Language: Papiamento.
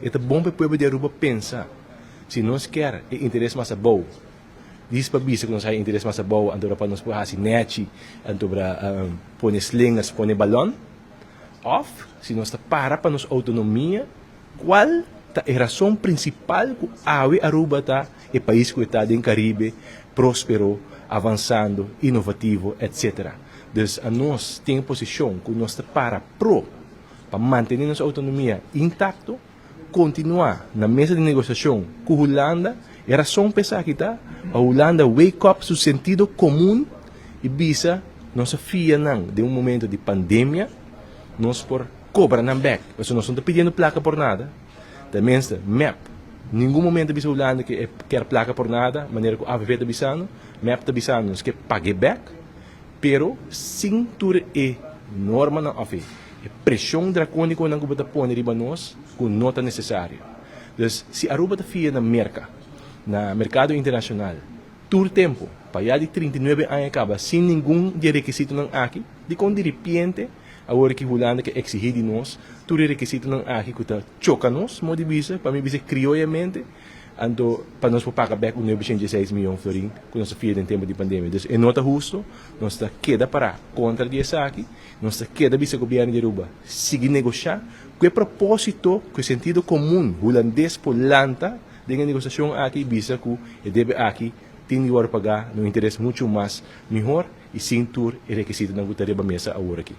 E ta bon pa e pueblo di Aruba pensa, si nos kier e interes mas abou, dis pa bisa ku nos haya interes mas abou anto pa nos por hasi nechi, anto pa pone slingers, pone balon, òf si nos ta para pa nos outonomia, kual ta e rason prinsipal ku awe Aruba ta e pais ku e ta den Karibe, próspero, avansando, inovativo, etc. Dus anos tin e posishon ku nos ta para pro pa mantene nos outonomia intakto, kontinuá na mesa di negosiashon ku Hulanda. E rason pa esaki ta pa Hulanda wake up su sentido komun i bisa nos a fia nan den un momento di pandemia, nos por kobra nan bèk, pasobra nos no ta pidiendo plaka por nada. Tenminste, mep ningun momento a bisa Hulanda ke e kier plaka por nada, manera ku AVV ta bisando. Mep ta bisando nos ke pag'é bèk, pero sin tur e normanan òf e preshon drakónikonan ku bo ta pone riba nos ku no ta nesesario. Dus, si Aruba ta fia na Merka, na merkado internashonal, tur tempu, pa ya di 39 aña kaba sin ningun di e rekisitonan aki, dikon diripiente awor ki Hulanda ke eksigí di nos tur e rekisitonan aki ku ta choka nos, modo di bisa, pa mi bisa krioyamente, anto pa nos por paga bek un 916 miyon florin ku nos a fia den tempu di pandemia. Dus e no ta husto, nos ta keda pará kontra di esaki, nos ta keda bisa gobièrnu di Aruba sigui negoshá ku e propósito ku e sentido komun hulandes por lanta den e negosiashon aki i bisa ku e debe aki tin di wòrdu pagá na un interes muchu mas mihor i sin tur e rekisitonan ku ta riba mesa awor aki.